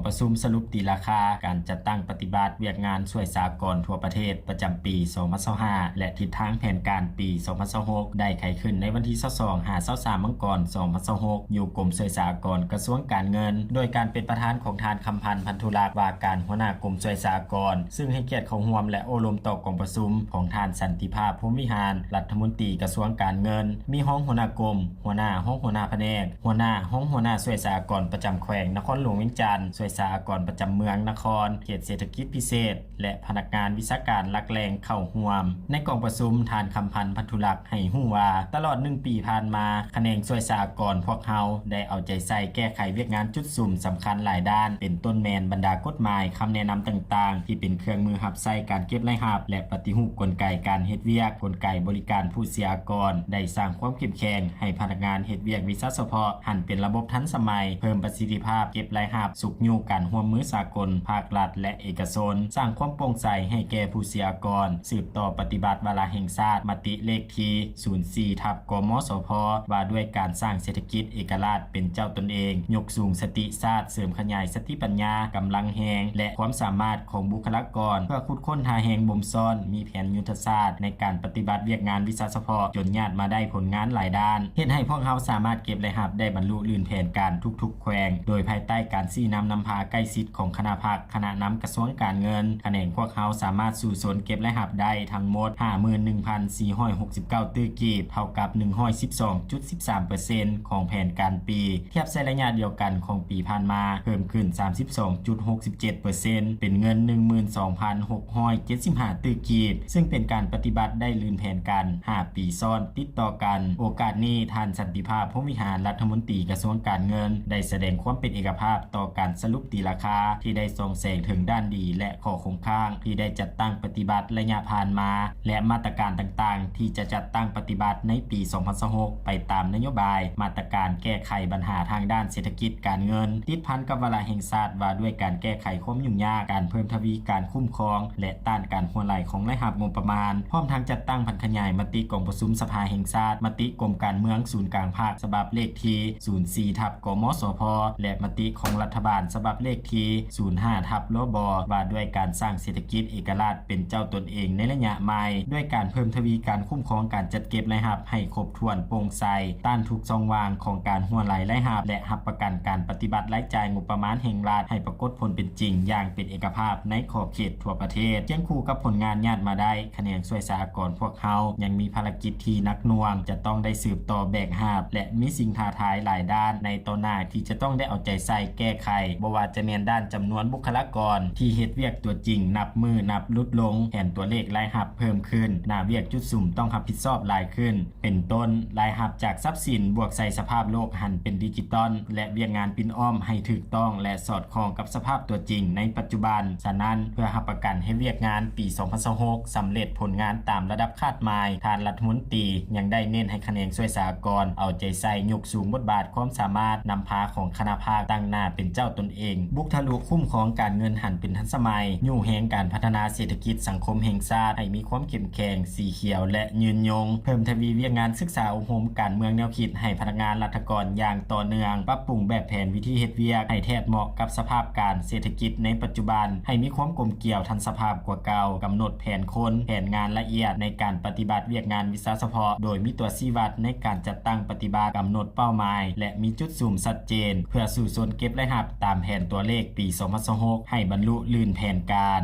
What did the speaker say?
ປະຊຸມສະຫຼຸບຕີລາຄາການຈັດຕັ້ງປະຕິບັດວຽກງານຊ່ວຍສາກອນທົ່ວປະເທດປະຈຳປີສອງພັນຊາວຫ້າ ແລະ ທິດທາງແຜນການປີສອງພັນຊາວຫົກ ໄດ້ໄຂຂຶ້ນໃນວັນທີຊາວສອງ ຫາ ຊາວສາມ ມັງກອນ ສອງພັນຊາວຫົກ ຢູ່ກົມຊ່ວຍສາອາກອນ ກະຊວງການເງິນ ໂດຍການເປັນປະທານຂອງທ່ານ ຄຳພັນ ພັນທຸລັກ ວ່າການຫົວໜ້າກົມຊ່ວຍສາອາກອນ ຊຶ່ງໃຫ້ກຽດເຂົ້າຮ່ວມ ແລະ ໂອ້ລົມຕໍ່ກອງປະຊຸມຂອງທ່ານ ສັນຕິພາບ ພົມວິຫານ ລັດຖະມົນຕີກະຊວງການເງິນ, ມີຮອງຫົວໜ້າກົມ, ຫົວໜ້າ, ຮອງຫົວໜ້າພະແນກ, ຫົວໜ້າ, ຮອງຫົວໜ້າຊ່ວຍສາອາກອນປະຈຳແຂວງນະຄອນຫຼວງວຽງຈັນ, ຊ່ວຍສາອາກອນປະຈຳເມືອງ, ນະຄອນ, ເຂດເສດຖະກິດພິເສດ ແລະ ພະນັກງານວິຊາການຫຼັກແຫຼ່ງເຂົ້າຮ່ວມ. ໃນກອງປະຊຸມ, ທ່ານ ຄຳພັນ ພັນທຸລັກ ໃຫ້ຮູ້ວ່າ ຕະຫຼອດໜຶ່ງປີຜ່ານມາ, ຂະແໜງຊ່ວຍສາອາກອນພວກເຮົາໄດ້ເອົາໃຈໃສ່ແກ້ໄຂວຽກງານຈຸດສຸມສຳຄັນຫຼາຍດ້ານ, ເປັນຕົ້ນແມ່ນບັນດາກົດໝາຍ, ຄຳແນະນຳຕ່າງໆ ທີ່ເປັນເຄື່ອງມືຮັບໃຊ້ການເກັບລາຍຮັບ ແລະ ປະຕິຮູບກົນໄກການເຮັດວຽກ, ກົນໄກບໍລິການຜູ້ເສຍອາກອນ, ໄດ້ສ້າງຄວາມເຂັ້ມແຂງໃຫ້ພະນັກງານເຮັດວຽກວິຊາສະເພາະ ຫັນເປັນລະບົບທັນສະໄໝ, ເພີ່ມປະສິດທິພາບເກັບລາຍຮັບ, ຊຸກຍູ້ການຮ່ວມມືສາກົນ, ພາກລັດ ແລະ ເອກະຊົນ, ສ້າງຄວາມໂປ່ງໃສໃຫ້ແກ່ຜູ້ເສຍອາກອນ, ສືບຕໍ່ປະຕິບັດວາລະແຫ່ງຊາດ ມະຕິເລກທີສູນສີ່ ທັບ ກມສພ ວ່າດ້ວຍການສ້າງເສດຖະກິດເອກະລາດເປັນເຈົ້າຕົນເອງ, ຍົກສູງສະຕິຊາດ, ເສີມຂະຫຍາຍສະຕິປັນຍາ, ກຳລັງແຮງ ແລະ ຄວາມສາມາດຂອງບຸກຄະລາກອນ ເພື່ອຂຸດຄົ້ນຫາແຮງບົ່ມຊ້ອນ, ມີແຜນຍຸດທະສາດໃນການປະຕິບັດວຽກງານວິຊາສະເພາະ ຈົນຍາດມາໄດ້ຜົນງານຫຼາຍດ້ານ, ເຮັດໃຫ້ພວກເຮົາສາມາດເກັບລາຍຮັບໄດ້ບັນລຸລື່ນແຜນການທຸກໆແຂວງ, ໂດຍພາຍໃຕ້ການຊີ້ນຳນຳພາໃກ້ຊິດຂອງຄະນະພັກ, ຄະນະນຳກະຊວງການເງິນ, ຂະແໜງພວກເຮົາສາມາດສູ້ຊົນເກັບລາຍຮັບໄດ້ທັງໝົດຫ້າໝື່ນໜຶ່ງພັນສີ່ຮ້ອຍຫົກສິບເກົ້າຕື້ກີບ, ເທົ່າກັບໜຶ່ງຮ້ອຍສິບສອງຈຸດສິບສາມເປີເຊັນຂອງແຜນການປີ, ທຽບໃສ່ໄລຍະດຽວກັນຂອງປີຜ່ານມາ ເພີ່ມຂຶ້ນສາມສິບສອງຈຸດຫົກສິບເຈັດເປີເຊັນ ເປັນເງິນໜຶ່ງໝື່ນສອງພັນຫົກຮ້ອຍເຈັດສິບຫ້າຕື້ກີບ, ຊຶ່ງເປັນການປະຕິບັດໄດ້ລື່ນແຜນການຫ້າປີຊ້ອນຕິດຕໍ່ກັນ. ໂອກາດນີ້, ທ່ານ ສັນຕິພາບ ພົມວິຫານ ລັດຖະມົນຕີກະຊວງການເງິນ ໄດ້ສະແດງຄວາມເປັນເອກະພາບຕໍ່ການສະຫຼຸບຕີລາຄາ ທີ່ໄດ້ສ່ອງແສງເຖິງດ້ານດີ ແລະ ຂໍ້ຄົງຄ້າງທີ່ໄດ້ຈັດຕັ້ງປະຕິບັດໄລຍະຜ່ານມາ ແລະ ມາດຕະການຕ່າງໆ ທີ່ຈະຈັດຕັ້ງປະຕິບັດໃນປີສອງພັນຊາວຫົກ ໄປຕາມນະໂຍບາຍ, ມາດຕະການແກ້ໄຂບັນຫາທາງດ້ານເສດຖະກິດການເງິນ ຕິດພັນກັບວາລະແຫ່ງຊາດວ່າດ້ວຍການແກ້ໄຂຄວາມຫຍຸ້ງຍາກ, ການເພີ່ມທະວີການຄຸ້ມຄອງ ແລະ ຕ້ານການຮົ່ວໄຫຼຂອງລາຍຮັບງົບປະມານ, ພ້ອມທັງຈັດຕັ້ງຜັນຂະຫຍາຍມະຕິກອງປະຊຸມສະພາແຫ່ງຊາດ, ມະຕິກົມການເມືອງສູນກາງພັກ ສະບັບເລກທີສູນສີ່ ທັບ ກມສພ ແລະ ມະຕິຂອງລັດຖະບານສະບັບເລກທີສູນຫ້າ ທັບ ລບ ວ່າດ້ວຍການສ້າງເສດຖະກິດເອກະລາດເປັນເຈົ້າຕົນເອງໃນໄລຍະໃໝ່, ດ້ວຍການເພີ່ມທະວີການຄຸ້ມຄອງການຈັດເກັບລາຍຮັບໃຫ້ຄົບຖ້ວນ, ໂປ່ງໃສ, ຕ້ານທຸກຊ່ອງວ່າງຂອງການຮົ່ວໄຫຼລາຍຮັບ ແລະ ຮັບປະກັນການປະຕິບັດລາຍຈ່າຍງົບປະມານແຫ່ງລັດໃຫ້ປາກົດຜົນເປັນຈິງຢ່າງເປັນເອກະພາບໃນຂອບເຂດທົ່ວປະເທດ. ຄຽງຄູ່ກັບຜົນງານຍາດມາໄດ້, ຂະແໜງຊ່ວຍສາອາກອນພວກເຮົາຍັງມີພາລະກິດທີ່ໜັກໜ່ວງ, ຈະຕ້ອງໄດ້ສືບຕໍ່ແບກຫາບ ແລະ ມີສິ່ງທ້າທາຍຫຼາຍດ້ານໃນຕໍ່ໜ້າທີ່ຈະຕ້ອງໄດ້ເອົາໃຈໃສ່ແກ້ໄຂ, ບໍ່ວ່າຈະແມ່ນດ້ານຈຳນວນບຸກຄະລາກອນທີ່ເຮັດວຽກຕົວຈິງນັບມື້ນັບຫຼຸດລົງ, ແຜນຕົວເລກລາຍຮັບເພີ່ມຂຶ້ນ, ໜ້າວຽກຈຸດສຸມຕ້ອງຮັບຜິດຊອບຫຼາຍຂຶ້ນ, ເປັນຕົ້ນ ລາຍຮັບຈາກຊັບສິນບວກໃສ່ສະພາບໂລກຫັນເປັນດິຈິຕອນ ແລະ ວຽກງານປິ່ນອ້ອມໃຫ້ຖືກຕ້ອງ ແລະ ສອດຄ່ອງກັບສະພາບຕົວຈິງໃນປັດຈຸບັນ. ສະນັ້ນ, ເພື່ອຮັບປະກັນໃຫ້ວຽກງານປີສອງພັນຊາວຫົກສຳເລັດຜົນງານຕາມລະດັບຄາດໝາຍ, ທ່ານລັດຖະມົນຕີຍັງໄດ້ເນັ້ນໃຫ້ຂະແໜງຊ່ວຍສາອາກອນເອົາໃຈໃສ່ຍົກສູງບົດບາດຄວາມສາມາດນຳພາຂອງຄະນະພັກ, ຕັ້ງໜ້າເປັນເຈົ້າຕົນເອງ, ບຸກທະລຸຄຸ້ມຄອງການເງິນຫັນເປັນທັນສະໄໝ, ຍູ້ແຮງການພັດທະນາເສດຖະກິດສັງຄົມແຫ່ງຊາດໃຫ້ມີຄວາມເຂັ້ມແຂງ, ສີຂຽວ ແລະ ຍືນຍົງ, ເພີ່ມທະວີວຽກງານສຶກສາອົບຮົມການເມືອງແນວຄິດໃຫ້ພະນັກງານລັດຖະກອນຢ່າງຕໍ່ເນື່ອງ, ປັບປຸງແບບແຜນວິທີເຮັດວຽກໃຫ້ແທດເໝາະກັບສະພາບການເສດຖະກິດໃນປັດຈຸບັນ, ໃຫ້ມີຄວາມກົມກຽວທັນສະພາບກວ່າເກົ່າ, ກຳນົດແຜນຄົນ, ແຜນງານລະອຽດໃນການປະຕິບັດວຽກງານວິຊາສະເພາະ, ໂດຍມີຕົວຊີ້ວັດໃນການຈັດຕັ້ງປະຕິບັດ, ກຳນົດເປົ້າໝາຍ ແລະ ມີຈຸດສຸມຊັດເຈນ, ເພື່ອສູ້ຊົນເກັບລາຍຮັບຕາມແຜນຕົວເລກປີສອງພັນຊາວຫົກໃຫ້ບັນລຸລື່ນແຜນການ.